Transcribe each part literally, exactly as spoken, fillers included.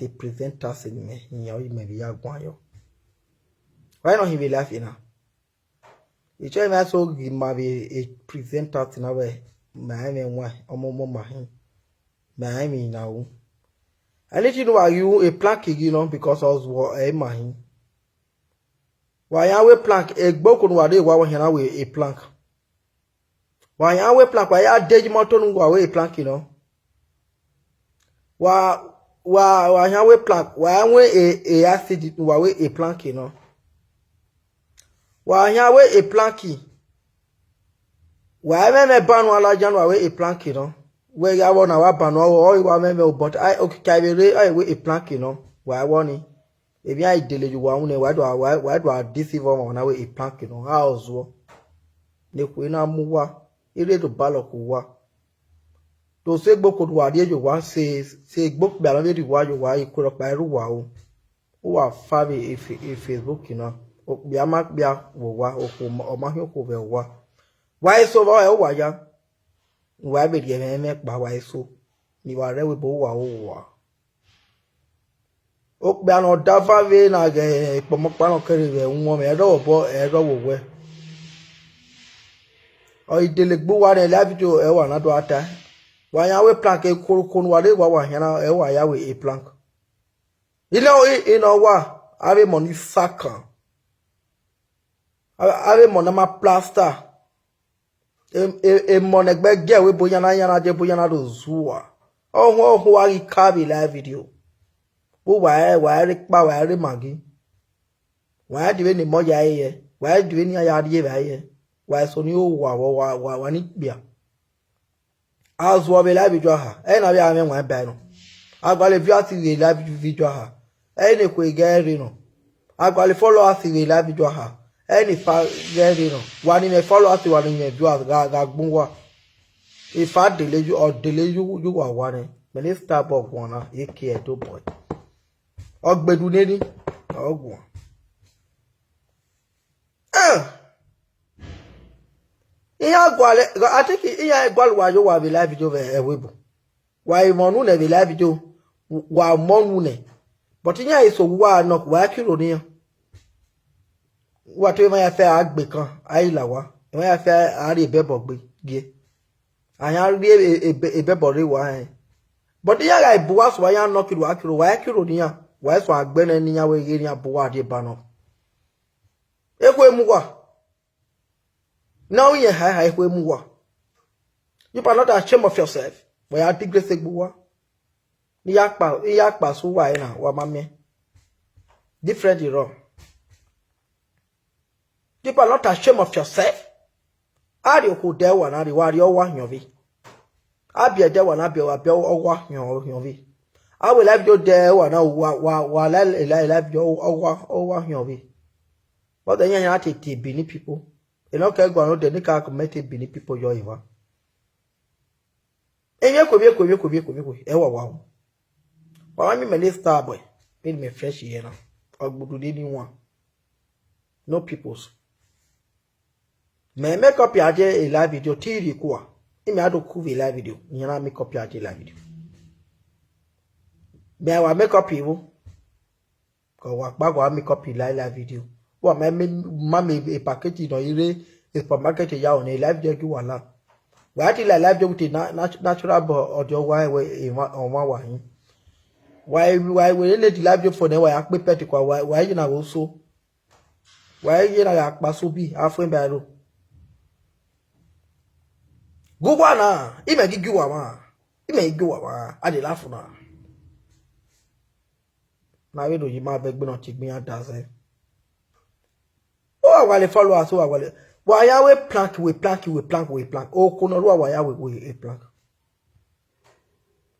e presenters ne imẹ, iran ọre imẹ vbe ya guan yọ. Wẹ nọ hin vbe life na. Itsẹ mwẹ so ghi ma vbe e presenters na wẹ, mẹ a mwẹ wan, ọmọ ọmọ ma hin, mẹ a mwẹ na ru. Anything ne uwa ghi ru, e prank ghi nọ, because ọ zuọ ẹ ma hin. Wa yan wẹ prank, egbe oko ne uwa rre wa, wa yan na wẹ e prank. Wa yan wẹ prank, wa ya de yi moto ne uwa wẹ e prank nọ. Wa, wa, wa yan wẹ prank, wa ya wẹ e, e acid ne uwa wẹ e prank nọ. Wa yan wẹ e prank. Wa mwẹ mwẹ banu alaja ne uwa wẹ e prank nọ. Wẹ gha vbọ na wa banu ọghọ, ọ wa mwẹ mwẹ o, but ai, okiekie vbe rre, ọ wẹ e prank nọ. Wa wọ ni. Emwi a i dele ye uwa wu nẹ, wa do, wa, wa do deceive ọmwa na wẹ e prank nọ, a ọ zuọ. Ne ekhue na mu uwa, erriọ do balọ ku uwa. Do sẹ egbe oko ne uwa rrie ye owa, sẹ, sẹ egbe okpia ne ọ vbe rrie uwa ye owa, ekhue rhọkpa i rre uwa o. Uwa fa vbe e Fe-, e Facebook na, okpia ma kpia vbe owa, okhuo ma, ọ ma khian okhuo vbe owa. Wa eso vbe ọre uwa ya, ne uwa vbe rhie ẹmwẹ ẹmwẹ kpa, wa eso, ne wa rre ẹvbo ebo uwa ro uwa. Okpia ne ọ dava vbe na ghẹ ekpọmọkpa ne ọ kere vbe uwọnmwẹ, ẹdẹ ọvbọ, ẹdẹ ọvbọ owẹ. Ọ i dele egbe uwa nẹ, live video ẹ wa na do a ta. Wa yan wẹ prank, ekhorokho ne uwa rre wa, wa khian na, ẹ wa ya wẹ e prank. Inọ, i-, inọ wa, avbe emọ ni sakan. A-, avbe emọ ne ma plaster. E-, e-, emọ ne ẹgbẹ gie wẹ ebo iyan na, iyan na die ebo iyan na do zua. Ọhọn, ọhọn, wa ghi ka vbe live video. Vbe uwa rẹ, wa rre ekpa, wa rre Maggi. Wa rẹn dee vbene emọ ya ẹre yẹ, wa rẹn dee vbene iran ya rri evbare yẹ. Wa eso ni ro wa, wa, wa, wa, wa ni kpia. A zuọ vbe live video aha, ẹre ne avbe a mwẹ wan ba nọ. A gualọ viewers vbe live video aha, ẹre ne ekhue ghẹ rre nọ. A gualọ followers vbe live video aha, ẹre ne efa ghẹ rre nọ. Wa ni mwẹ followers, wa ni mwẹ viewers gha, gha gbọn uwa. Efa dele yu, ọ dele yu, yu uwa owa nẹ. Mẹ ne Starboy guan na, eke Ẹdo boy. Ọ gbedu neni, ọ guan. Eh! Iran gualọ, I think iran gualọ uwa ye owa vbe live video vbe ẹvbo ebo. Wa i mọ unu nẹ vbe live video, wa mọ unu nẹ. But iran eso vbe uwa nọ, wa i kiro ne iran. Uwa te emwa ya fẹ a gbe kan, a i la owa. Emwa ya fẹ a rhie ebẹbọ gbe gie. A yan rhie e-, e-, ebẹbọ rre uwa rẹn. But iran gha bu uwa suẹn, iran nọ kiro, a kiro, wa i kiro ne iran. Wa i suẹn agbẹnẹ ne iran wẹ ghe iran bu uwa rhie eba nọ. Ekhue mu uwa. Ne ọ ru irẹn hae hae, ekhue mu uwa. You are not ashamed of yourself. Wẹ ya disgrace egbe uwa. Ne I ya kpa, I ya kpa sẹ uwa ẹre na, wa ma miẹn. Different rọ. You are not ashamed of yourself. A rhie okhuo dẹ uwa na rhie, wa rhie ọwa hiọn vbe. A biẹ dẹ uwa na biẹ, wa biẹ ọwa hiọn, hiọn vbe. A wẹ live video dẹ uwa na, wa, wa, wa la, la, live video ọwa, ọwa hiọn vbe. But ẹyan ya te, te Benin people. Enọ kẹ guan odẹ ne ka mẹ te Benin people yọ evba. Emwi ekhue, emwi ekhue, emwi ekhue, emwi ekhue, emwi ekhue, ẹ wa wa o. Wa ma miẹn mẹ ne Starboy, vbene mẹ fresh yẹ na. Ọ gbudu de ni wan. No peoples. Mẹ make up ya je e live video te I rhie kua. Imẹ a do ku vbe live video, iran na make up ya je live video. Mẹ wa make up evbo. Ka wa kpa gua make up live live video. Wa ma me, ma me e package nọ i rre e supermarket ya one live video gi wa la. Wa ti la live video with a na-, nat-, natural bo-, ọdiọ wa ẹwẹ emwa, ọmwa wa hin. Wa e, wa e wẹ ne the live video for nẹ, wa ya kpe pet kua, wa, wa ye na wo so. Wa ye na gha kpa so bi, a fuẹn ba ẹro. Gu uwa na, imẹ ghi gie uwa mwa, imẹ ghi gie uwa mwa, a de laugh na. Na vbe do yi ma vbe egbe ne ọ tie egbe iran da zẹ. Uwa wa le follow us, uwa wa le. Wa ya wẹ prank, wẹ prank, wẹ prank, wẹ prank. Oko ne ọ rua wa ya wẹ, wẹ prank.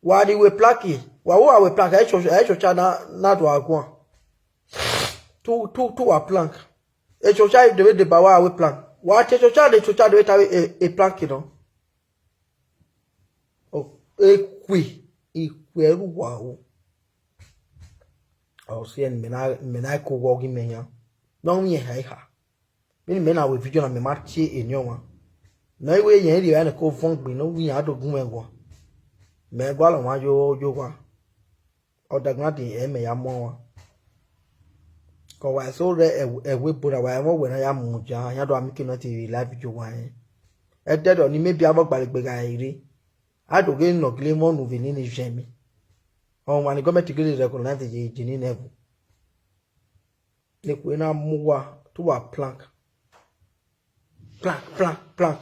Wa ni wẹ prank, wa wa wẹ prank, ẹ cho, ẹ chocha na, na do a guan. Tu, tu, tu wa prank. Echocha de vbe deba wa wẹ prank. Wa tie echocha ne echocha de vbe ta vbe e, e prank nọ. O, ekhue, ekhue ẹre uwa o. Ọ si ẹre ne mẹ na, mẹ na ko wọ ghi mẹ yan. Ne ọ miẹn eha eha. Vbene mẹ na wẹ video na, mẹ ma tie eni ọmwa. Ne ọ i wẹ irẹn rhie ẹre ne ko vọn gbe ne ọ wẹ iran do gun mwẹ ẹguae. Mẹ gualọ mwa yo, yo owa. Underground ẹmwẹ ya mu ọmwa. Kọ wa eso rre ẹvbo ebo na, wa ẹmwẹ owẹ na ya mudia, a yan do a make noise vbe live video wa rẹn. Ẹdẹdẹ ọni maybe avbe ọgbalegbe gha rre. A do ghe nọ gele mwẹ unu vbe nene ivbi ẹmwẹ. Ọmwa ni government gele recognize ye Jenny Neville. Nekhuo na mu uwa te uwa plank. Plank, plank, plank.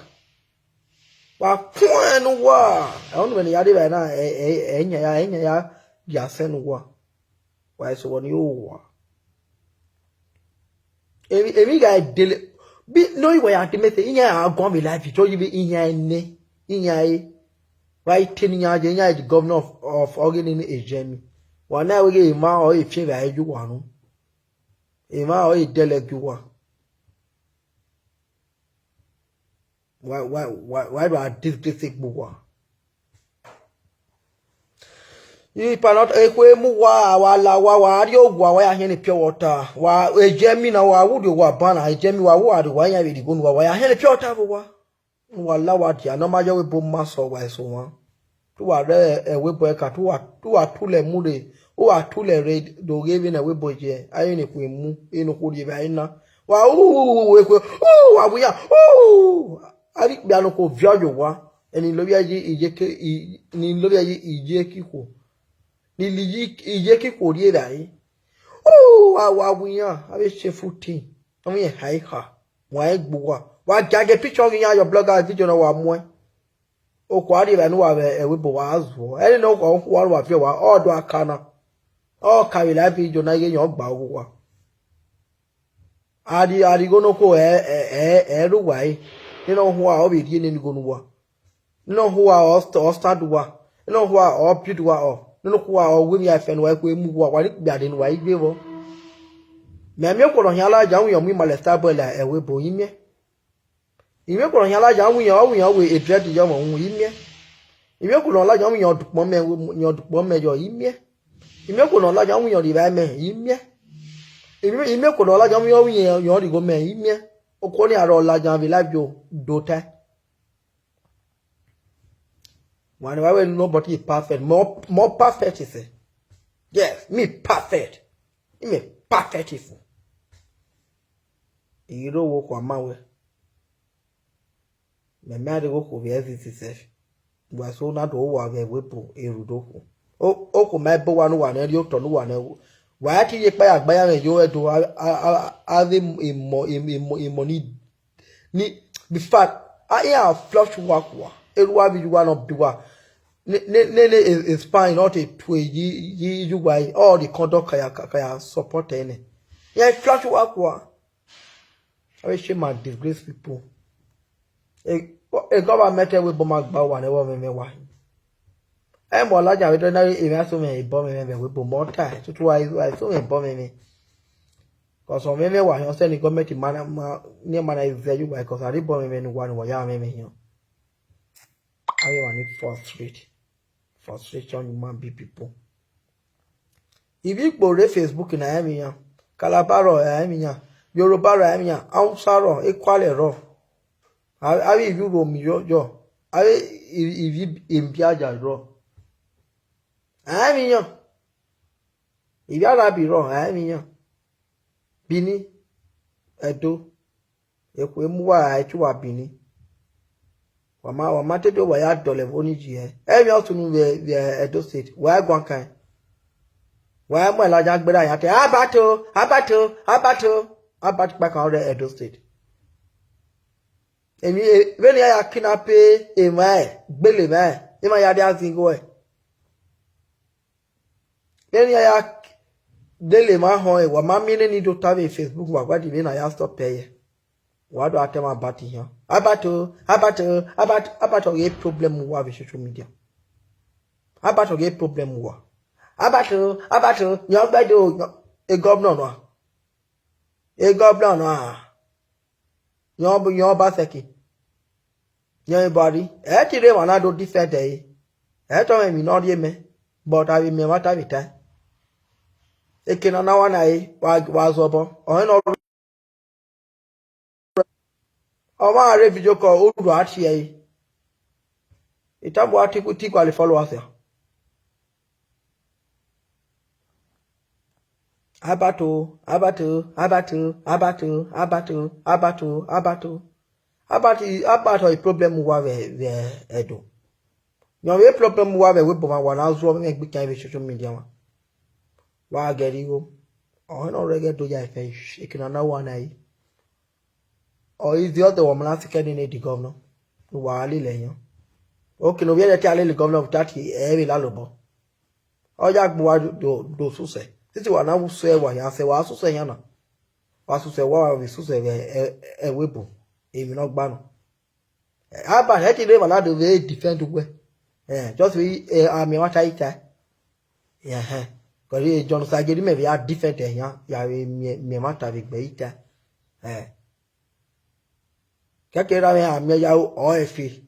Wa kuẹn ne uwa. Ẹ ọnii ne ya rre evbare na, ẹ, ẹ, ẹ yan ya, ẹ yan ya gia sẹ ne uwa. Wa eso vbọ ni ho uwa. Emwi, emwi gha dele, bi ne ọ i wa ya dee mẹ sẹ, iran a guan vbe live video, yi vbe iran nẹ, iran re. Wa i te ne iran ye, iran the governor of, of ọghe nene Ejemi. Wa na wẹ ghe emwa ọre fian vbe a ye uwa unu. Emwa ọre dẹlẹ gie uwa. Wa, wa, wa, wa do a disgrace egbe uwa. Ipanọ ekhue mu uwa, wa la uwa, wa rrie owa, wa ya hiẹn ne pure water. Wa Ejemi na, wa wu rrie owa ban na, Ejemi wa wu a rrie owa, iran vbe rhie igho ne uwa, wa ya hiẹn ne pure water vbe owa. Wa la uwa dia, ne ọ ma ye ẹvbo ebo ma sẹ uwa eso mwa. Te uwa rre ẹvbo ebo ẹka, te uwa, te uwa tulẹ mu rre, uwa tulẹ rre do ghe vbene ẹvbo ebo ye, a i vbene ekhue mu, vbene okhuo rhie vbe a i na. Wa ru ekhue, ru, wa wu iran, ru, avbe ikpia ne okhuo viọ ye owa, ẹni lovbiẹ yi iyeke, i, ni lovbiẹ yi iyeke ikhuo, ni li yi iyeke ikhuo rrie vbe a re. Ru, wa, wa wu iran, avbe shameful thing. Ọ mwẹ ha ikha, wa i gbe uwa. Wa giagie picture ọghe iran yọ blogger video na wa muẹn. Okhuo a rhie evbare ne uwa vbe ẹvbo ebo wa zuọ. Ẹre ne okhuo, okhuo uwa viọ wa, ọ do aka na. Ọ ka vbe live video na ighẹ iran gba ghe uwa. A rhie, a rhie igho ne okhuo ẹ, ẹ, ẹ, ẹ rre uwa ẹre. Nene okhuo uwa ọ vbe rhie nene igho ne uwa. Nene okhuo uwa ọ st-, ọ stand uwa. Nene okhuo uwa ọ build uwa up. Nene okhuo uwa ọ wu emwi a fẹ ne uwa, ekhue mu uwa, wa rhie ikpia dee ne uwa igbe vbọ. Mẹ miẹn okhuo ne ọ khian ladian winna, ọ mu ima lẹ Starboy la ẹvbo ebo, I miẹn. I miẹn okhuo ne ọ khian ladian winna, ọ winna wẹ dread yọ mwẹ uhunmwu, I miẹn. I miẹn okhuo ne ọ ladian winna, ọ dukpọn mẹ, ọ dukpọn mẹ yọ, I miẹn. I miẹn okhuo ne ọ ladian winna, ọ rhie evbare mẹ, I miẹn. I miẹn, I miẹn okhuo ne ọ ladian winna, ọ winna yọ rhie igho mẹ, I miẹn. Okhuo ni aro ladian vbe live video do tae. Wa ne wa wẹ nobody is perfect. Mẹ, mẹ perfect sẹ. Yes, me perfect. I mẹ perfect fo. I ghi rre owa okhuo ma wẹ. Mẹ, mẹ a rre okhuo vbe everything sẹ. Wa so na do wa vbe ẹvbo ebo eru do khuo. O, okhuo ma ebo wa ne uwa nẹ, rhie otọ ne uwa nẹ. Wa ya te ye ekpa ya gba ya mwẹ yo ẹdo, a, a, a, a vbe emọ, emọ, emọ ni, ni, in fact, a, iran flush uwa kua. Erha uwa vbe uwa nọ bi uwa. Ne, ne, ne, ne, e, e spine ọ te tue yi, yi, yi uwa yi, ọ rhie condom ka ya, ka, ka ya support ẹre nẹ. Iran flush uwa kua. Avbe shame and disgrace people. E, e government ẹvbo ebo ma gba uwa nẹ vbe ọmwẹmwẹ wa. Ẹ mu ọlaja vbe dọ na, emwi a so mwẹ ebọ mwẹmwẹ vbe ẹvbo ebo mẹ ọ tae, tutu wa, wa so mwẹ ebọ mwẹmwẹ. Cause ọmwẹmwẹ wa hiọn sẹ ne government ma na, ma, ne ma na zẹ ye uwa, cause a rre ebọ mwẹmwẹ ne uwa, ne uwa ya mwẹmwẹ hiọn. Avbe emwa ni frustrate, frustration human being people. Ivbi Igbo rre Facebook na rẹn emwi iran, Calabar rọ rẹn emwi iran, Yoruba rọ rẹn emwi iran, Hausa rọ, Ekuale rọ, a, avbe ivbi Uromi yọ, yọ, avbe i-, ivbi Ibiaja rọ, rẹn emwi iran, ivbi Arabi rọ, rẹn emwi iran, Benin, Ẹdo, ekhue mu uwa ra, e te uwa Benin. Wa ma, wa ma te do wa ya dọlọ ẹvbo ni yi ẹe. Emwi ọ sunu vbe, vbe Edo State, wa i guan kan. Wa i mu ẹlọdia gberra yan te, Albert o, Albert o, Albert o, Albert kpakan rre Edo State. Emwi, e, vbene iran ya kidnap emwa ẹre, gbele emwa ẹre, emwa ya dia zin igho ẹre. Vbene iran ya lele emwa họn ẹre, wa ma miẹn nene do ta vbe Facebook, wa gualọ vbene a ya stop ẹre. Wa do a tama Albert ihian. Albert o, Albert o, Albert, Albert ọ ghi problem uwa vbe social media. Albert ọ ghi problem uwa. Albert o, Albert o, yan gbẹdẹ o, yan, e governor nọ a. E governor nọ a. Yan, yan Obaseki. Yan Buhari. Ẹ te rre emwa na do defend ẹre. Ẹ te ọmọ emwi ne ọ rhie mẹ. But avbe imẹ ẹmwata vbe tae. Eke ne a na wa na re, wa, wa zọ obọ. Ọnrẹn ne ọ Ọmwa rre video call, u do a tie ẹre. I tama uwa te, te gualọ followers ya. Abato, abato, abato, abato, abato, abato, abato. Abato, abato i problem wa vbe, vbe Ẹdo. Yọn vbe problem wa vbe ẹvbo ebo mwa, wa na zuọ mwẹ gbe ikan vbe social media mwa. Wa gẹrẹ igho. Ọhẹn ne ọ rre ẹghẹ do ya ẹfe, eke ne a na wa na yi. Ọ i di ọdẹ wa ma na sikẹ nene the governor. Wa lele yan. Oke ne ovbi ẹre te a lele governor vbe tati ẹ vbe lalobọ. Ọ ya gbe uwa do, do susẹ. Sisi wa na vbe usẹ wa yan sẹ, wa susẹ yan na. Wa susẹ wa vbe susẹ vbe ẹ, ẹvbo ebo. Emwi ne ọ gba nọ. Abato, ẹ te rre emwa na do vbe defend uwẹ. Eh, just vbe, eh, a miẹn ẹmwata ita. Ẹhẹn. Kọri John Osageri mẹ vbe ya defend ẹyan, ya vbe miẹn, miẹn ẹmwata vbe egbe ita. Eh. Kẹkẹ erha mwẹ a miẹn ya ru ọre ẹfe.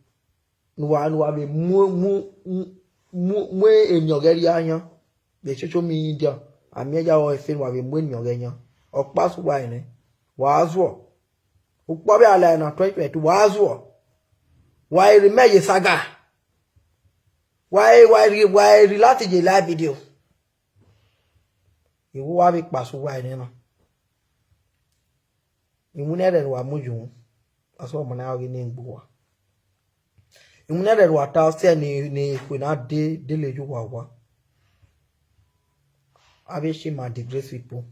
Ne uwa, ne uwa vbe mu, mu, mu, mu eni ọghẹe rhie ayan vbe social media. A miẹn ya ru ọre ẹfe ne uwa vbe mu eni ọghẹe yan. Ọ kpa sẹ uwa ẹre nẹ. Wa zuọ. Ukpọvbe a la na twenty twenty-two, wa zuọ. Wa i rre mẹ ye saga. Wa i, wa i rri, wa i rri lati ye live video. Iwu wa vbe kpa sẹ uwa ẹre na. Iwinna ẹrrẹ ne uwa mu ye uhunmwu, asọn ọmọ na ghi ne gbe uwa. Iwinna ẹrrẹ ne uwa ta sẹ ne, ne ekhue na de, de le ye uwa owa. Avbe shame and disgrace people.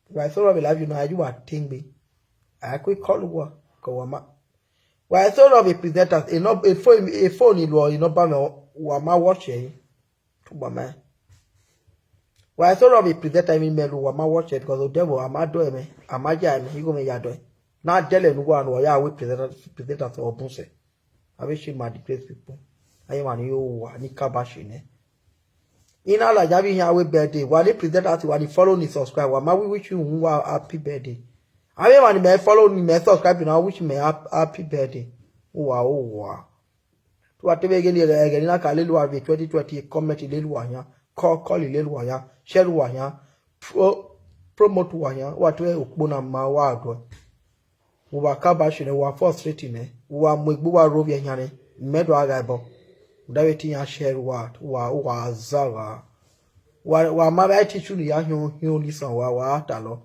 Wa eso rọ vbe live video na, a ye uwa tengbe. A i ku call uwa, ke uwa ma. Wa eso rọ vbe presenters, e nọ, e phone, e phone ni luọ, e nọmba mwẹ, wa ma watch ẹre. Tugba ma. Wa eso rọ vbe presenter emwi mẹ lu, wa ma watch ẹre, because odẹ vbo, a ma dọe mwẹ, a ma ya mwẹ, igho mwẹ ya dọe. Na dẹlẹ ne uwa ne uwa ya wẹ presenter, presenters ọ bun sẹ. Avbe shame and disgrace people. Aye emwa ni yo wa, ni kabashi nẹ. I na ladian avbe ihian wẹ birthday, wa ni presenters, wa ni follow ni subscribe, wa ma wish uhunmwu uwa happy birthday. Avbe emwa ni mẹ follow ni mẹ subscribe na wish mẹ hap-, happy birthday. Uwa, uwa. Te uwa te vbe ghe ni ẹghẹ, ẹghẹ ne I na ka lele uwa vbe twenty twenty, comment lele uwa yan, call, call lele uwa yan, share uwa yan, pro-, promote uwa yan, uwa te vbe okpo na ma uwa dọe. Uwa kabashi nẹ, uwa frustrate nẹ, uwa mu egbe uwa rre ovbi ẹyan nẹ, mẹ do gha ghae obọ. Uda vbe te iran share uwa, uwa, uwa za gha. Wa, wa ma vbe a i te issue ne I ya hiọn, hiọn ni san uwa, wa talọ.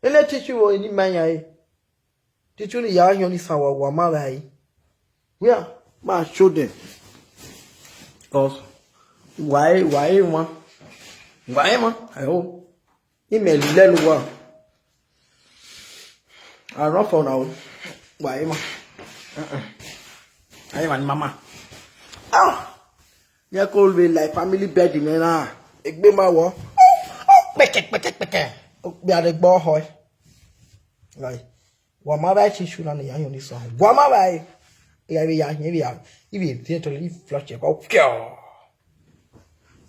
Ene te issue vbe eni ma iran re. Te issue ne I ya hiọn ni san uwa, wa ma vbe a i. Wia, ma show them. 'Cause wa e, wa e wan. Wa e wan, I hope. Imẹ lele uwa. Arọfọ na o. Wa e wan. Uh-uh. Aye emwa ni mama. Ah! Yẹ ko vbe la family bed mwẹ na. Egbe ma wọ. Kpẹkẹ, kpẹkẹ, kpẹkẹ. Okpia rre egbe ọhọ. Right. Wa ma vbe a i te issue na ne I ya hiọn ni san. Wa ma vbe a i. I ya vbe ya hiọn, I vbe ya, I vbe viẹ tọlọ, I flush ẹkọ kiọ.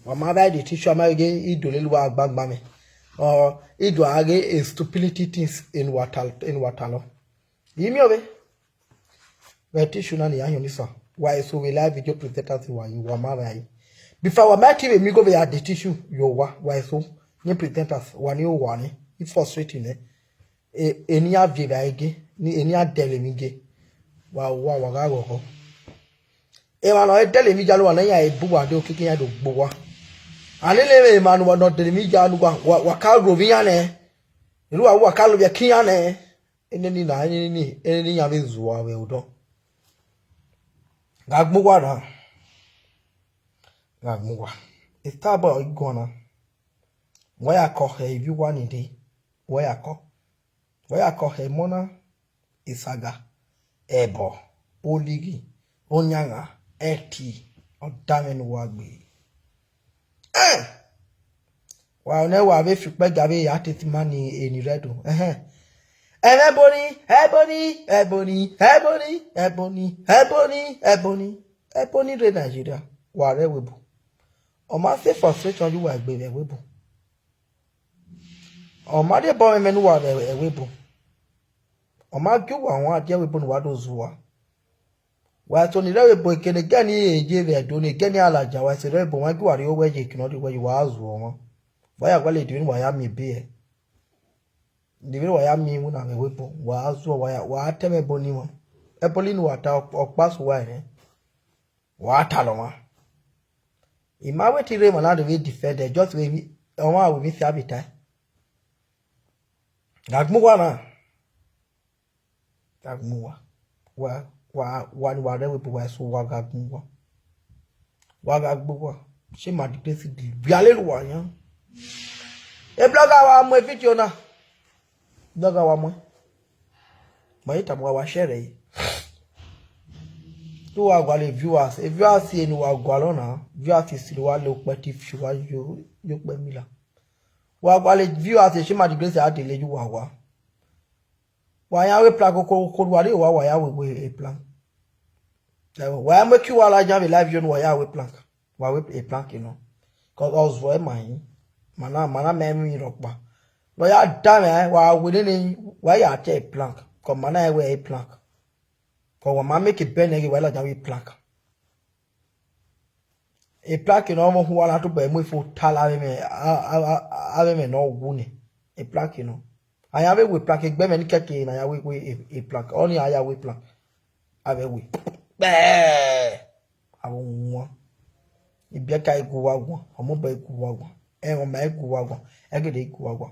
Wa ma vbe a i te issue, a ma ghe I do lele uwa gbangba mwẹ. Or I do a ghe a stupidity things in uwa ta, in uwa talọ. I miẹn ovbe. Vbe te issue na ne I ya hiọn ni san. Wa eso vbe live video presenters wa yi, wa ma vbe a i. Before wa ma te vbe miẹn igho vbe ya de te issue, yo wa, wa eso. Ni presenters, wa ni owa nẹ, I frustrate nẹ. E, eni a viẹ vbe a i ge, ni eni a dẹlẹ emwi ge, wa, wa, wa gha ghọghọ. Emwa ne ọ dẹlẹ emwi ya ne uwa na, iran e bu uwa de okiekie, iran do gbe uwa. A lele emwa ne uwa ne ọ dẹlẹ emwi ya ne uwa, wa, wa ka ro vbe iran nẹ. Elu uwa, wa ka lo vbe ẹki iran nẹ. Eneni na, eneni, eneni iran vbe zua vbe odọ. Gha gbẹn uwa na. Gha gbẹn uwa. Estabọy guan na. Wa ya kọ khẹ ivbi uwa ni dee. Wa ya kọ. Wa ya kọ khẹ emọ na, esaga, ẹbọ, olighi, oyangan, ẹti, ọ da mwẹ ne uwa gbe. Ẹn! Wa nẹ wa vbe fi ukpẹ ga vbe ya tete ima ni eni rre Ẹdo. Ẹhẹn. Ẹmwẹ Ẹboni, Ẹboni, Ẹboni, Ẹboni, Ẹboni, Ẹboni, Ẹboni. Ẹboni rre Nigeria, wa rre ẹvbo ebo. Ọ ma sẹ frustration ye uwa egbe vbe ẹvbo ebo. Ọ ma rhie obọ mwẹ ne uwa vbe ẹvbo ebo. Ọ ma gie uwa huan die ẹvbo ebo ne uwa do zua. Wa eso ni rre ẹvbo ebo, eke ne ẹgẹ ni ye vbe Ẹdo, ne ẹgẹ ni a ladian, wa eso rre ẹvbo ebo, wa gie uwa rhie owẹ ye eke ne ọ rhie owẹ ye, wa zuọ ọmwa. Wa ya gualọ de vbene uwa ya miẹn ebe hẹ. De vbene uwa ya miẹn iwinna vbe ẹvbo ebo, wa zuọ, wa ya, wa ta ẹmwẹ Ẹboni mwa. Ẹboni ne uwa ta, ọ kpa sẹ uwa ẹre. Wa talọ ọmwa. I ma wẹ te I rre emwa na do vbe defend, just vbe emwi, ọmwa vbe emwi fia vbe tae. Gha gbẹn uwa na. Gha gbẹn uwa. Wa, wa, wa ni wa rre ẹvbo ebo, wa eso, wa gha gbẹn uwa. Wa gha gbẹn uwa. Shame and disgrace, viale uwa yan. E blogger, wa mu e video na. Blogger, wa mu. Ma i tama uwa, wa share ẹre. Te uwa gualọ viewers, e viewers ne uwa gualọ na, viewers sẹ uwa le okpẹ T V, uwa yo, yo okpẹ mila. Wa gualọ viewers, shame and disgrace a dele ye uwa wa. Wa ya wẹ prank, koko, koko, wa rre, wa, wa ya wẹ, wẹ e prank. Wa ya mu eki uwa ladian vbe live yo ne uwa ya wẹ prank. Wa wẹ e prank nọ. Cause ọ zuẹ ma hin. Ma na, ma na ma emwi rhọkpa. Ne ọ ya danmwẹ, wa wẹ nene, wa ya tie e prank. Cause ma na wẹ e prank. Cause wa ma make bẹnẹ ghe wa ladian vbe prank. E prank nọ, ọmọ khu wa na tobọ mu efo ta la avbe ẹmwẹ, a, a, a, avbe ẹmwẹ ne ọ wu nẹ. E prank nọ. A ya vbe wẹ prank, egbe ẹmwẹ ni kẹke ne a ya wẹ, wẹ e, e prank. Ọnii a ya wẹ prank. A vbe wẹ. Kpẹẹ. Avbe ohuan. Ibiẹka i gu uwa guan, ọmọbọ i gu uwa guan, ẹmwẹ ọma i gu uwa guan, ẹgede i gu uwa guan.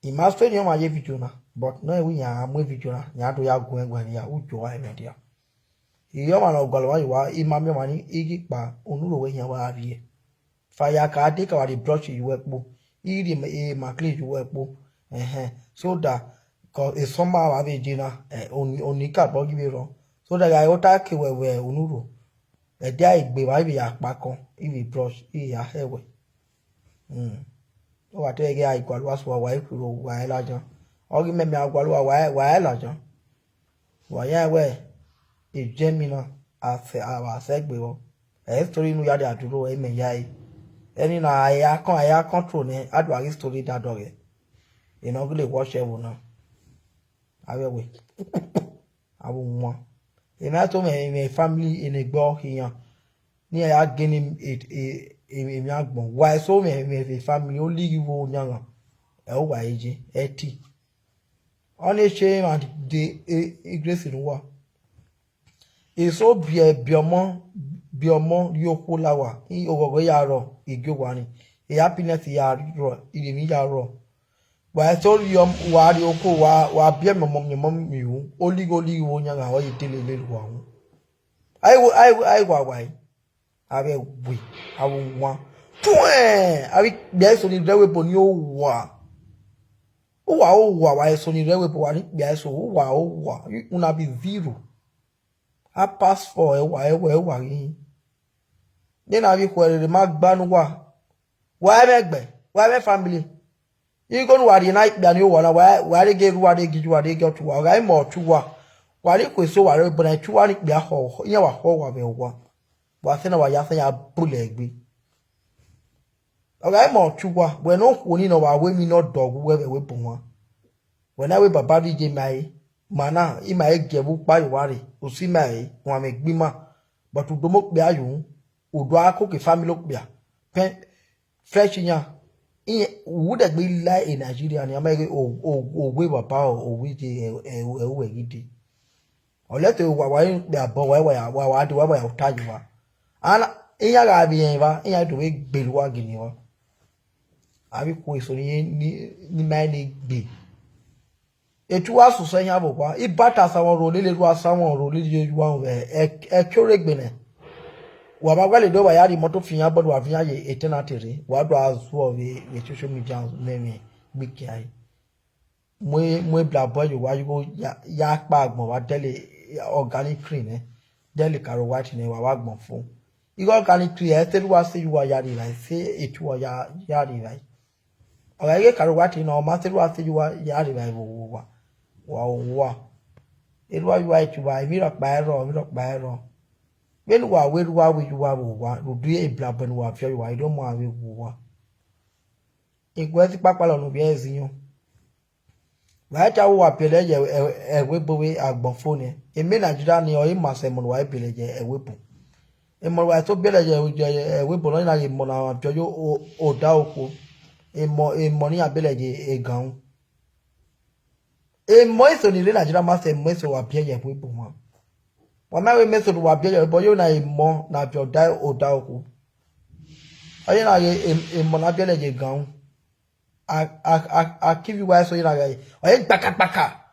I ma sẹ ne ọmwa ye video na, but nọ wẹ iran mu video na, iran do ya gu ẹn guan ya, ujo a ẹmwẹ dia. I re ọmwa ne ọ gualọ uwa ye uwa, I ma miẹn ọmwa ni, I ghi kpa unu ro wẹ iran wa rrie. Fa ya ka dee ka wa rhie brush ye uwu ẹkpo, I rhie ma, e ma clean ye uwu ẹkpo. Ẹhẹn, so that, cause esọma wa vbe je na, eh, oni, oni ka bọ ghi vbe rrọọ. So that gha ota ke wẹ vbe unu ro, ẹdia egbe wa vbe ya kpakọn, I vbe brush, I vbe ya hẹ wẹ. Hmm. Ọ wa te ghe a i gualọ uwa sẹ uwa, wa i khuiro, wa i ladian. Ọ ghi mẹ, mẹ a gualọ uwa, wa i, wa i ladian. Wa ya wẹ, e Germany na, a sẹ, a wa sẹ egbe vbọ. Ẹ story ne u ya rhie duro, ẹ mẹ ya ẹre. Ẹni na, a ya kọn, a ya control nẹ, a do a ghi story da dọghẹ. Enọ ghi le watch ẹvbo na. Avbe ẹwe. Avbe ohuan. Emwa to mwẹ, mwẹ family, enegbe ọ khian. Ne iran ya gele e, e, e, emwi agbọn. Wa eso mwẹ, mwẹ family, olighi vbe oyan ghan. Ẹ uwa eje, ẹti. Ọnii shame and disgrace ne uwa. Eso biẹ, biẹ ọmọ, biẹ ọmọ rhie okhuo la owa, i oghọghọ ya rrọọ, i gie owa ni, i happiness ya rrọọ, iremwi ya rrọọ. Wa eso rhie ọm-, wa rhie okhuo, wa, wa biẹ miẹn ọmọ, miẹn ọmọ miẹn ru, olighi, olighi vbe oyan ghan ọre dele lele uwa ru. A i wa, a i wa, a i wa wa ẹre. Avbe ẹwe, avbe ohuan. Tuẹn! Avbe ikpia eso ni rre ẹvbo ebo ni owa. Uwa owa, wa eso ni rre ẹvbo ebo, wa ni ikpia eso, uwa owa. Una be zero. A pass four, ẹwa, ẹwa, ẹwa ghi hin. Nena vbe ikhuo rere ma gba ne uwa. Wa i mwẹ ẹgbẹ, wa i mwẹ family. Igho ne uwa rhie na ikpia ni owa na, wa, wa rhe ghe erha uwa, rhe ghe iye uwa, rhe ghe ọtẹn uwa, ọ gha i mẹ ọtẹn uwa. Wa rhie ikhuo eso, wa rre ebo na, ọtẹn uwa ni ikpia khọ, iran wa khọ uwa vbe owa. Wa sẹ na, wa ya sẹ ya bule egbe. Ọ gha i mẹ ọtẹn uwa, wẹ ne okhuo ni nọ, wa wẹ emwi ne ọ dọghe uwẹ vbe ẹvbo ebo wan. Wẹ na wẹ baba vbe iye ma re, ma na, ima i gie ẹvbo ukpa ye uwa rre, osẹ ima re, uwanmwẹ egbe ima, but u do mu okpia ye uhunmwu, u do a koko family okpia, pẹn, fresh iyan, iran, u wudẹ gbe la e Nigeria ni, a ma ghe o, o, owe baba, owe iye, ẹ, ẹ, ẹ, uwẹ ghi dee. Ọ lẹtẹ wa, wa rẹn okpia bọ, wa, wa, wa, wa dee, wa, wa ya ota ye uwa. Ana, iran gha vbe rẹn evba, iran do vbe gbele uwa gele uwa. Avbe ikhuo eso ni, ni, ni ma rẹn egbe. Etu uwa sosẹ iran vbe owa. Ibata sa wọn ro lele, erhua sa wọn ro lele, uwa vbe ẹ-, ẹki ore egbe nẹ. Wa ma gualọ do wa ya rhie imọto fi iran, but wa viọ iran ye eternity rre. Wa do a zuọ vbe, vbe social media mẹ, mẹ gbe ikian re. Mu, mu eblabọ ye uwa, igho ya, ya kpa agbọn, wa dẹle organic cream nẹ, dẹle Caro White nẹ, wa wa agbọn fo. Igho organic cream, ẹ te erhua sẹ ye uwa ya rhie evbare, sẹ etu uwa ya, ya rhie evbare. Ọ gha ghe Caro White nọ, ọ ma te erhua sẹ ye uwa ya rhie evbare vbe owa, wa owa. Erhua ye uwa etu uwa, emwi rhọkpa i rrọọ, emwi rhọkpa i rrọọ. Vbene uwa wẹ erhua wẹ ye uwa vbe owa, rhunmwuda eblabọ ne uwa viọ ye uwa, erriọ ọmọ gha vbe wu uwa. Iguẹ zẹ ikpakpa lọ ne ovbi ẹre ziyọn. Wa i ta wẹ uwa biẹlẹ ye ẹ-, ẹ-, ẹvbo ebo vbe agbọn fo nẹ. Emọ Nigeria ni ọre ima sẹ emọ ne uwa biẹlẹ ye ẹvbo ebo. Emọ ne uwa i so biẹlẹ ye ẹvbo ebo nọ, na ghe emọ ne a viọ ye o-, oda okhuo. Emọ, emọ ne iran biẹlẹ ye eganru. Emọ eso ni rre Nigeria ma sẹ emọ eso wa biẹ ye ẹvbo ebo wan. Wa ma wẹ emọ eso ne uwa biẹ ye ẹvbo ebo, ọ ye na emọ ne a viọ oda, oda okhuo. Ọ ye na ghe em-, emọ ne a biẹlẹ ye eganru. a, a, a, a ki vbe uwa eso ye na gha, ọ ye gbakakpaka.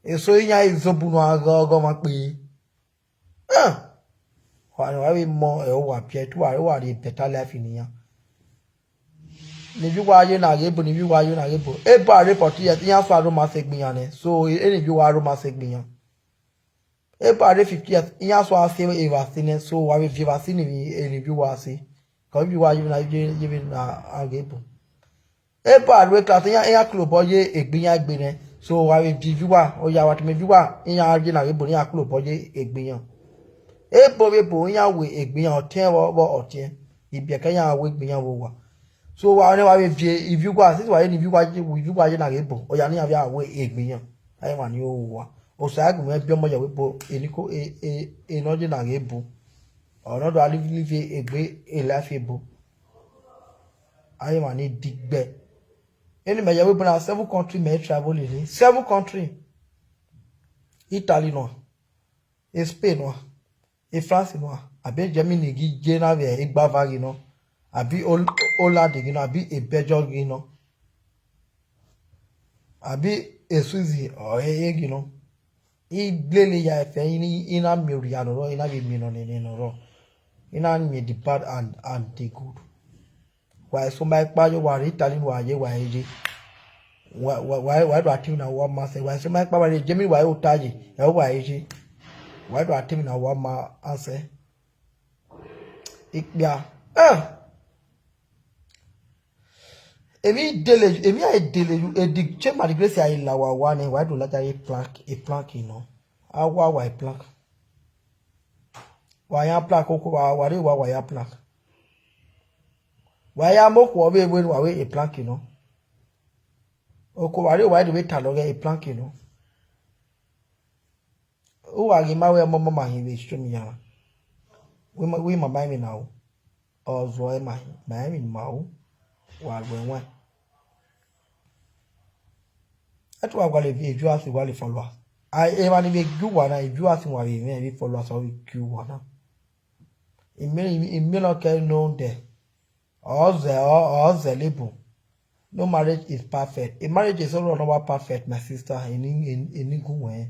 Eso iran i zobunu a ghe ọghọmwa kpee. Wa ne wa vbe mọ ẹre uwa biẹ, te uwa, uwa rhie better life ne iran. Ne ivbi uwa ye na ghe ebo, ne ivbi uwa ye na ghe ebo. Ebo a rre forty years, iran so a rre ma sẹ egbe iran nẹ. So, e ne ivbi uwa rre ma sẹ egbe iran. Ebo a rre fifty years, iran so a sẹ evbase nẹ. So, wa vbe viọ evbase ne ivbi, e ne ivbi uwa sẹ. Kọ ivbi uwa ye vbe na, ye, ye vbe na a ghe ebo. Ebo a rre class, iran, iran klo obọ ye egbe iran egbe nẹ. So, wa vbe viọ ivbi uwa, ọ ya wa tama ivbi uwa, iran ye na ghe ebo, iran klo obọ ye egbe iran. Ebo vbe ebo, iran wẹ egbe iran, ọtiẹn vbe, vbe ọtiẹn. Ibiẹka iran wẹ egbe iran vbe owa. So, wa nẹ wa vbe viọ ivbi uwa, since wa ye ne ivbi uwa, ivbi uwa ye na ghe ebo, ọ ya ne iran vbe a wẹ egbe iran. A i ma ni owa. Osa gu mwẹ biẹ ọmọ ya wẹ ebo, eni ko, e, e, e ne ọ ye na ghe ebo. Ọ ne ọ do a live, live egbe, e life ebo. A i ma ni digbẹ. Eni mẹ ya wẹ ebo na seven country mẹ travel ni, seven country. Italy nọ, Spain nọ, France nọ, abi Germany ghi ye na vbe igbava ghi nọ, abi Hol-, Holland ghi nọ, abi Belgium ghi nọ, abi Swiss ọ he ghi nọ. I lele ya ẹfe, I na miẹn orhia ne ọ rrọọ, I na vbe miẹn nene ne ọ rrọọ. I na miẹn the bad and, and the good. Wa eso ma ẹkpa yo, wa rre Italy, wa ye, wa ye. Wa, wa, wa, wa do a tama na wa ma sẹ. Wa eso ma ẹkpa, wa rre Germany, wa ye ota ye, ẹ wa ye. Wa do a tama na wa ma sẹ. Ikpia. Eh! Emwi dele, emwi a dele, edi chema di grace a la wa wa nẹ, wa do ladian ye plank, e plank nọ. A wa wa e plank. Wa ya plank, oko wa, wa rre wa, wa ya plank. Wa ya mu okhuo vbe wẹ ne wa wẹ e plank nọ. Oko wa rre wa do vbe talọ ghe e plank nọ. Uwa ghi ma wẹ ọmọ ọmọ ma hin vbe show me ya. Wẹ ma, wẹ ma ba emwi na o. Ọ zọ ẹ ma hin, ma emwi ma o. Wa ru ẹwaẹn. Ẹtu wa gualọ viewers, wa le follower. A, emwa ni vbe gie uwa na, viewers wa vbe mwẹ, vbe followers ọ vbe gie uwa na. Imẹ, imẹ nọ kẹ nọ dẹ. Ọ zẹ, ọ, ọ zẹ level. No marriage is perfect. A marriage is all not perfect, my sister. Eni, eni, eni gu wẹ.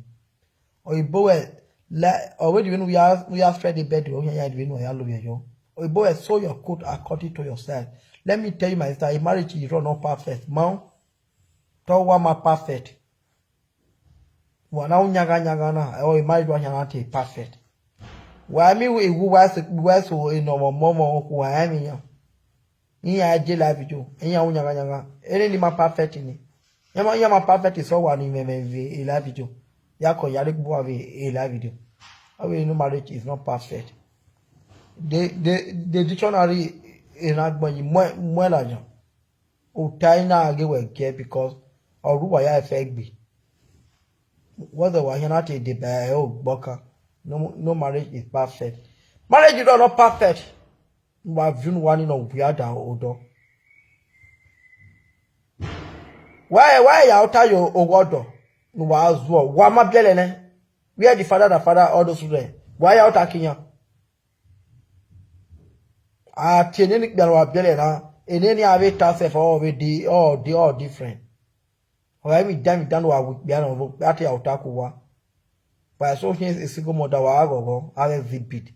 Oyibo wẹ, la, ọ wẹ di vbene u ya, u ya spread the bed, ọ ya, ya di vbene u ya lo vbe yọ. Oyibo wẹ, sew your coat according to your size. Let me tell you, my sister, a marriage is all not perfect. Ma, te ọ wa ma perfect. Wa na u yanghan yanghan na, ọ i ma do yanghan te perfect. Wa mi wu wa so, wa so enọ ọmọ ọmọ okhuo wa emwi yan. Iran je live video, iran u yanghan yanghan. Ene ni ma perfect ni. Iran ma, iran ma perfect so wa ni mwẹ mwẹ vbe e live video. Ya kọ ya re gbe uwa vbe e live video. Ọ vbe no marriage is not perfect. The, the, the dictionary in agbọn yi mu, mu la yan. Ota i na ghe wẹ giẹ because ọ rre uwa ya ẹfe gbe. Whether wa khian na te deba ẹre ogbọkan, no, no marriage is perfect. Marriage is not perfect. Wa viọ unu wa ni nọ wia da odọ. Wa, wa ya ota yo owa ọdọ ne uwa zuọ, wa ma biẹlẹ nẹ. Where the father, the father, all those children. Wa ya ota kiyan. A tie nene ikpia ne uwa biẹlẹ na, eneni a vbe ta sef ọ vbe di, ọ di, ọ different. Ọ gha emwi dan, emwi dan ne uwa wu ikpia na, ọ vbe okpia te ya ota ku uwa. Wa so khian single mother wa ghọghọ, a vbe exhibit.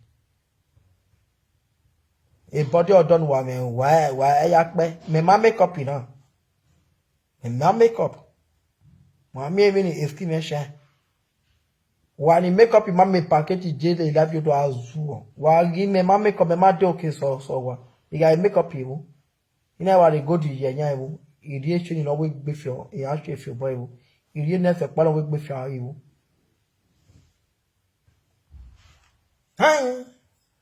Body ọdọ ne uwa mwẹ, wa, wa ya kpẹ. Mẹ ma make up na. Mẹ ma make up. Wa miẹn emwi ni excuse me shine. Wa ni make up ma mẹ package je le live video a zuọ. Wa ghi mẹ ma make up, mẹ ma de oke sọ, sọ wa. I gha make up iwu. I na wa re gold ye yan iwu. I rhie chain ne ọ wẹ gbe fiọ, I ya chain fiọ obọ iwu. I rhie necklace ọkpa ne ọ wẹ gbe fiọ iwu. Hẹn,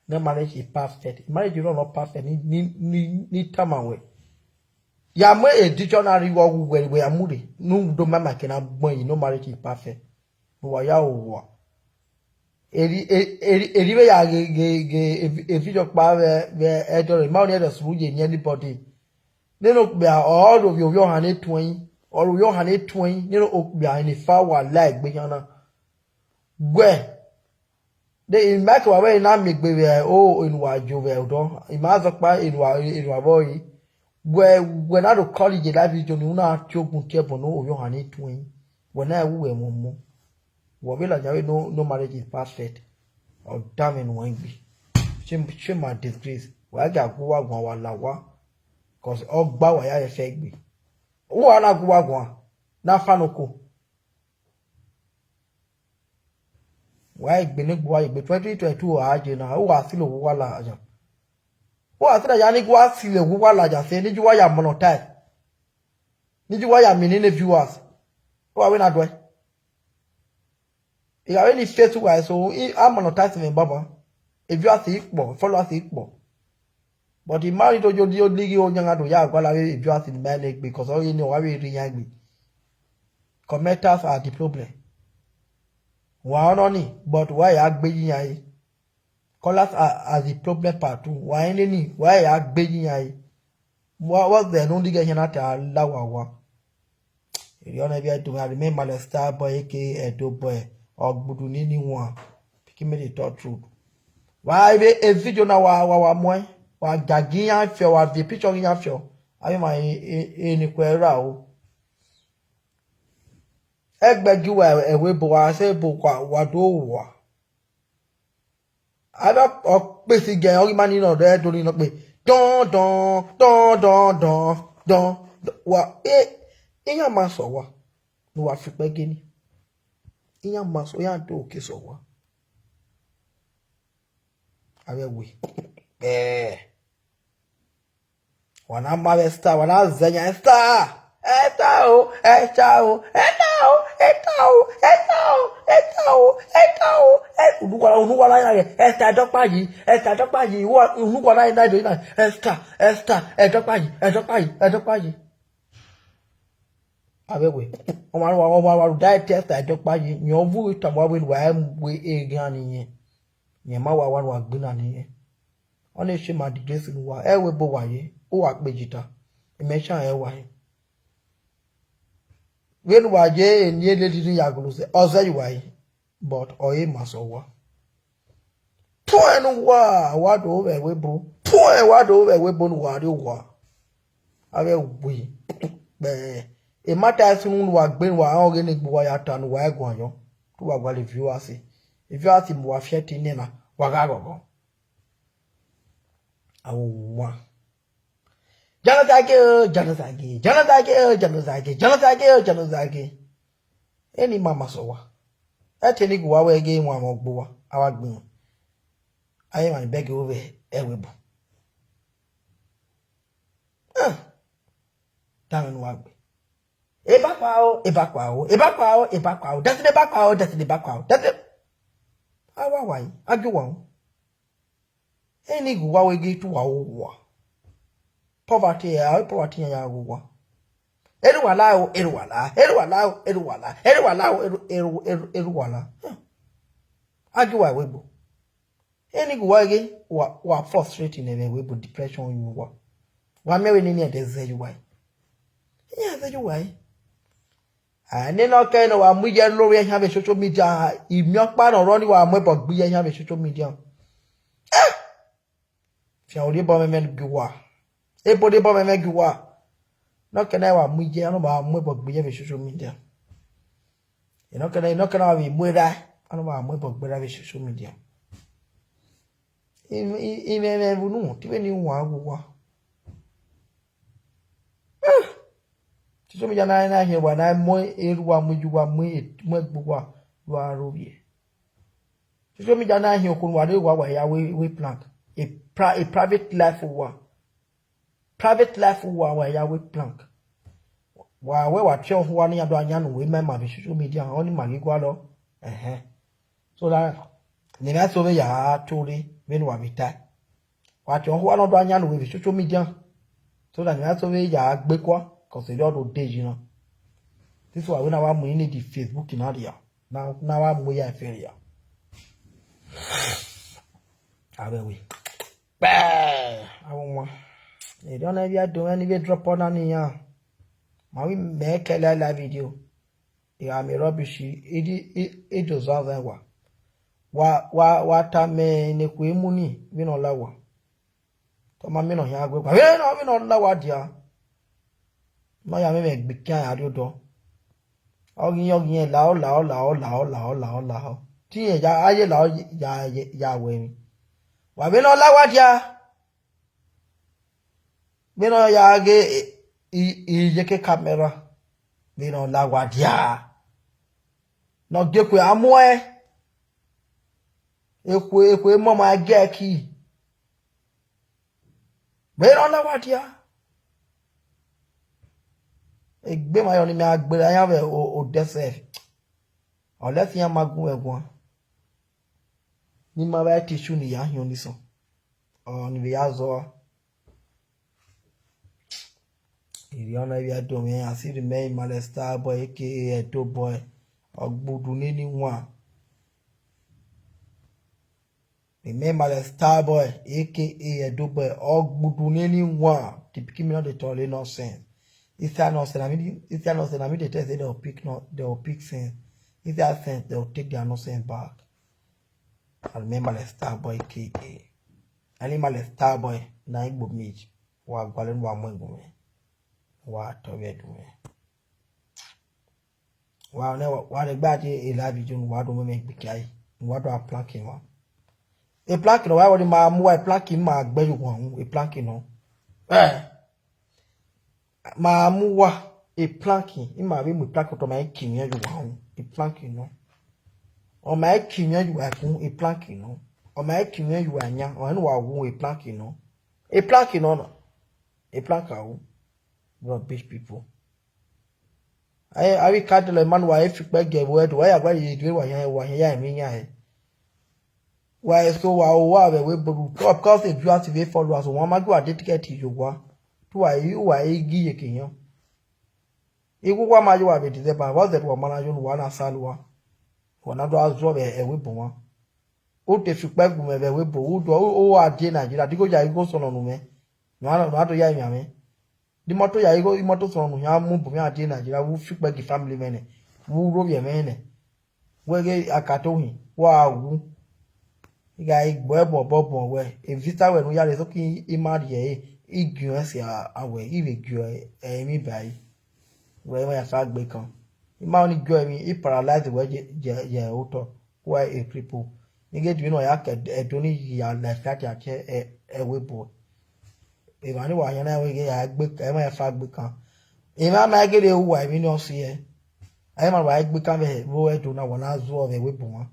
ne marriage is perfect. Marriage is not perfect. Ni, ni, ni, ni tama wẹ. Ya mu a dictionary wọ wu wẹ, wẹ ya mu rre. Nu do ma ma ke na gbọn yi, no marriage is perfect. Ne uwa ya ru uwa. Eri, e-, eri, eri vbe ya ghe, ghe, ghe, evi-, evideo ọkpa vbe, vbe ẹdẹ ọre, ma ọni ẹdẹ suru ye ni anybody. Nene okpia, ọ ro vbe ovbi ọhan ne tuẹn, ọ ro vbe ọhan ne tuẹn, nene okpia ni fa wa la egbe yan na. Wẹ, de, I ma ke wa wẹ I na miẹn egbe vbe o, enu wa jo vbe odọ, I ma zọkpa enu wa, enu wa vbe ọre. Wẹ, wẹ na do call ye live video ni, u na tie ogun tie ẹbọ ne ovbi ọhan ni tuẹn. Wẹ na ru ẹmwẹ ọmọ. Wẹ vbe ladian vbe no, no marriage is perfect. Ọ danmwẹ ne uwẹ gbe. Shame, shame and disgrace. Wa gha gu uwa guan, wa la owa. Cause ọ gba wa ya ẹfe gbe. Uwa na gu uwa guan, na fa noko. Wa gbe ne gbe uwa ye egbe twenty twenty-two a je na, uwa silo owa ladian. Uwa silo ya ni gu uwa silo owa ladian se, ne ju uwa ya monetize. Ne ju uwa ya miẹn nene viewers. Uwa wẹ na duẹ. I gha vbe ni face uwa eso, I, a monetize mwẹ banban. Viewers kpọ, followers kpọ. But I ma rhie do yo, yo lighi oyan gha do ya gualọ avbe viewers ni ma ne egbe, cause ọ ghi ne ọ wa vbe rhie iran egbe. Commenters are the problem. Wa ọnọ ni, but wa ya gbe yi iran re. Callers are, are the problem part two. Wa rẹn neni, wa ya gbe yi iran re. Wa, wa zẹ ne u lighi ẹhian na ta la wa owa. Erriọ ne ẹvbo Ẹdo, I remain Master Boy aka Ẹdo Boy, Ọgbudu nini wan, pikin me dey talk truth. Wa vbe e video na wa, wa, wa muẹn, wa ga gi iran fiọ, wa viẹ picture ghi iran fiọ, avbe ma e, e, e ni khuẹ ra o. Ẹgbẹ gi uwa ẹvbo ebo, wa sẹ ebo wa, wa do wa. Avbe ọkpesi gẹ, ọ ghi ma ni nọ rẹ do ni nọ kpe, dọn, dọn, dọn, dọn, dọn, dọn, dọn. Wa, e, iran ma sẹ owa, ne uwa fi ukpẹ gele. Iran ma sẹ, iran do ke sẹ owa. Avbe ẹwe. Ẹẹ. Wa na ma avbe Esther, wa na zẹ yan Esther. Esther o, Esther o, Esther o, Esther o, Esther o, Esther o, Esther o, Esther o. Ẹ, unu wa, unu wa na ya ghe, Esther Ẹdọkpa yi, Esther Ẹdọkpa yi, wa, unu wa na ya do na, Esther, Esther Ẹdọkpa yi, Ẹdọkpa yi, Ẹdọkpa yi. Avbe ẹwe, ọmwa wa, ọmwa wa da ẹtẹ Esther Ẹdọkpa yi, yẹn ọ vughe tama wẹ ne uwa mu eghan ni yẹn. Yẹn ma wa wa ne uwa gbe na ni yẹn. Ọnii shame and disgrace ne uwa, ẹ wẹ ebo uwa ye, uwa kpe jita, imẹ shan ẹ wa ye. Vbene uwa ye eni eleliri ya golo zẹ, ọ zẹ ye uwa ye, but ọ re ma sẹ owa. Tuẹn ne uwa, wa do vbe ẹvbo ebo, tuẹn wa do vbe ẹvbo ebo ne uwa rrie owa. Avbe ẹwe, kpẹ, emata sunu ne uwa gbe ne uwa rẹn ọghe ne egbe uwa ya ta ne uwa i guan yọ, te uwa gualọ viewers, viewers mu uwa fian ẹtin nena, wa gha ghọghọ. Avbe owa. Jẹnẹsage o, jẹnẹsage, jẹnẹsage o, jẹnẹsage, jẹnẹsage o, jẹnẹsage. Eni ma ma sẹ owa. Ẹ te ne I gu uwa wẹ ghe iwan mwẹ ọgbe uwa, a wa gbe iran. A i emwa ni bẹghe vbe ẹvbo ebo. Danmwẹ ne uwa gbe. Ebakpa o, ebakpa o, ebakpa o, ebakpa o, Destiny ebakpa o, Destiny ebakpa o, Destiny. A wa wa yi, a gie uwa ru. Eni ghe uwa wẹ ghe te uwa ru owa. Poverty, a poverty yan ya ghe uwa. Erha uwa la o, erha uwa la, erha uwa la o, erha uwa la, erha uwa la o, erha, erha, erha, erha uwa la. A gie uwa ẹvbo ebo. Eni ghe uwa ghe, wa, wa frustrate ne ẹvbo ebo, depression yin uwa. Wa miẹn vbene eni ẹdẹ zẹ ye uwa. Iran zẹ ye uwa. A nene ọkẹre ne wa mu iye lori ẹhian vbe social media, imiọkpa ne ọ rrọọ ni wa mu ẹbọ gbe iye ẹhian vbe social media. Eh! Fian orhiọn ebo mwẹmwẹ gie uwa. Ebo ne ebo mwẹmwẹ gie uwa. Nọkẹn na wa mu iye, a na ma mu ẹbọ gbe iye vbe social media. Nọkẹn na, nọkẹn na wa vbe mu erha, a na ma mu ẹbọ gbe erha vbe social media. I, i, imwẹmwẹ vbe unu, te vbene I wan ghe uwa. Social media na, na hin wa na mu erha uwa, mu iye uwa, mu e-, mu egbe uwa, wa aro vbiẹ. Social media na hin okhuo ne uwa rre uwa, wa ya we, we prank. A pri-, a private life uwa. Private life uwa, wa ya we prank. Wa wẹ wa tie ọhua ne iran do yan ne uwa ima ima vbe social media, ọnii ma ghi gualọ. Ẹhẹn. So that ne emwa eso vbe ya to rre vbene uwa vbe tae. Wa tie ọhua ne ọ do yan ne uwa vbe social media. So that ne emwa eso vbe ya gbe kua, cause erriọ do de yi na. This wa wẹ na wa mu ini the Facebook na rria, na, na wa mu ya ẹfe rria. Avbe ẹwe. Kpẹ! Avbe owa. Erriọ ne I vbe do mwẹ ne I vbe drop ọna ne iran. Ma vbe mẹ kẹ la la video. I gha miẹn rubbish, I di, I, I do zọvbe wa. Wa, wa, wa tama ne ekhue mu ni vbene ọ la owa. Ọ ma miẹn ne ọ khian gue guan. Vbene ọ, vbene ọ la owa dia, ne ọ ya mwẹ emwi egbe ikian ya rrie odọ. Ọ ghi yẹn, ọ ghi yẹn lahọ, lahọ, lahọ, lahọ, lahọ, lahọ, lahọ. Te irẹn ya, a ye lahọ ya, ya, ya wẹ emwi. Wa vbene ọ la owa dia. Vbene ọ ya ghe, i, i, iyeke camera. Vbene ọ la owa dia. Ne ọ gie ekhue a muẹn. Ekhue, ekhue mọmọ a gie ẹki. Vbene ọ la owa dia. Egbe ma yọ ne mẹ a gberra iran vbe o, odẹ sẹ. Unless iran ma gu mwẹ guan. Ne ima vbe tissue ne I ya hiọn ni sọn. Ọ ni vbe ya zọ. Erriọ na ivbi Ẹdo mwẹ, I see the man Imale Star Boy, A K A Ẹdo Boy, Ọgbudu nene iwan. The man Imale Star Boy, A K A Ẹdo Boy, Ọgbudu nene iwan. The pikin me no dey tolerate nonsense. Inside nonsense, I mean, inside nonsense, I mean, they tell say they will pick no, they will pick sense. Inside sense, they will take their nonsense back. I remember the Star Boy K A. Any man the Star Boy, na igbo meat. Wa gualọ ne wa mu ẹngun mwẹ. Wa tọ vbe ẹdun mwẹ. Wa ne wa, wa ne gba je e live video ne wa do mu ẹmwẹ gbe kia yi. Ne wa do a plank emwa. E plank ne wa wẹ ma mu wa e plank ma gbe yo wa hu e plank nọ. Eh. Ma mu wa e plank, ima vbe mu e plank otọ ma i ki mwẹ yo wa hu e plank nọ. Ọ ma i ki mwẹ yo wa hu e plank nọ. Ọ ma i ki mwẹ yo wa yan, ọ ne wa hu e plank nọ. E plank nọ na. E plank a hu. Rubbish people. Ai, avbe ka dele ma ne uwa e fi ukpẹ gie vbe ẹdẹ, wa ya gua ye due wa yan, wa yan ya emwi yan hẹ. Wa eso wa o wa vbe ẹvbo ebo ru, of course, e viewers vbe followers, wa ma gie uwa dedicate yo wa. Te uwa, uwa i gi iyeke yan. Igho uwa ma ye uwa vbe December, vbọ zẹdẹ uwa ma na yo ne uwa na sẹ uwa. Uwa na do gha zuọ vbe ẹvbo ebo mwa. U te fi ukpẹ gu mwẹ vbe ẹvbo ebo, u do, u, u gha die Nigeria, digho ya igho sọnọ nu mwẹ. Ne uwa, ne uwa do ya emwi amwẹ. De imọto ya igho, imọto sọnọ ne u khian mu bu mwẹ a die Nigeria, vbe u fi ukpẹ gie family mwẹ nẹ, vbe u rhovbiẹ mwẹ nẹ. Wẹ ghe a ka to hin, wa wu. I gha gbe ẹbọ bọbọ wẹ, e visa wẹ ne u ya rre, so ke i ma rhie ẹre, i giẹn ẹse a wẹ, i vbe gie ẹre emwi ba ẹre. Wẹ emwa ya sa gbe kan. I ma ọni gie ẹre emwi, i paralyze wẹ ye, ye, ye otọ. Wa e cripple. Ni ghe dimi ne ọ ya ke Ẹdo ni ya la ẹfe agiagia ẹ, ẹvbo ebo. Emwa ni wa yan na wẹ ghe ya gbe, ẹmwẹ ẹfa gbe kan. Emwa ma gele ru uwa emwi ne ọ si ẹe. Ẹmwẹ wa gbe kan vbe ẹvbo Ẹdo na, wa na zuọ vbe ẹvbo ebo mwa.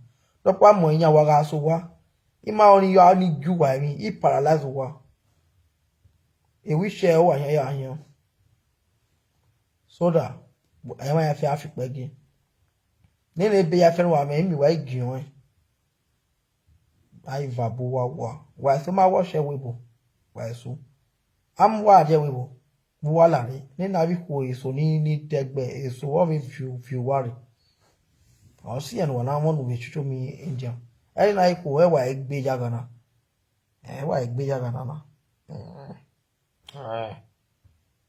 Dọkpa mu iyan wa gha sẹ owa. I ma ọni ya ni gie uwa emwi, i paralyze uwa. Ewi shẹ uwa yan ya hiọn. So that, ẹmwẹ ya fi a fi kpẹ gie. Nene ebe ya fẹrẹ uwa mwẹ, imi wa i giẹn ọẹn. A i va bu uwa wa. Wa eso ma wọ ọshẹ ẹvbo ebo. Wa eso. A mu uwa rrie ẹvbo ebo. Vbe uwa lare. Nene avbe ikhuo eso ni, ni dẹgbẹ eso vbe viọ, viọ uwa rre. Ọ si ẹn ne uwa na wọn nu vbe social media. Ẹre na ikhuo, ẹ wa egbe ya gha na. Ẹ wa egbe ya gha na na. Mm. Eh,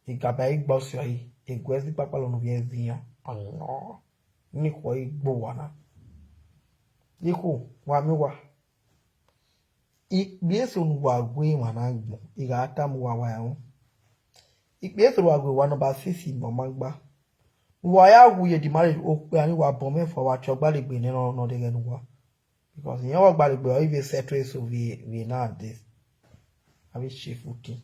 igaba igba ọsiọri, eguẹ zẹ ikpakpalọ ne ovbi ẹre zẹ iran. Ọnọ, ne ikhuo i gbe uwa na. Ikhuo, wa miẹn uwa. Ikpia eso ne uwa gu emwa na agbọn, I gha tama uwa wa ẹnrẹn. Ikpia eso ne uwa gu wa nọmba six mẹ ọ ma gba. Uwa ya wu ye demand okpia ni wa bọ mwẹ fua, wa tie ọgbalegbe nẹ ne ọ deghẹ ne uwa. Because iran wa gbalegbe ọre I vbe settle eso vbe, vbe nowadays. Avbe shameful thing.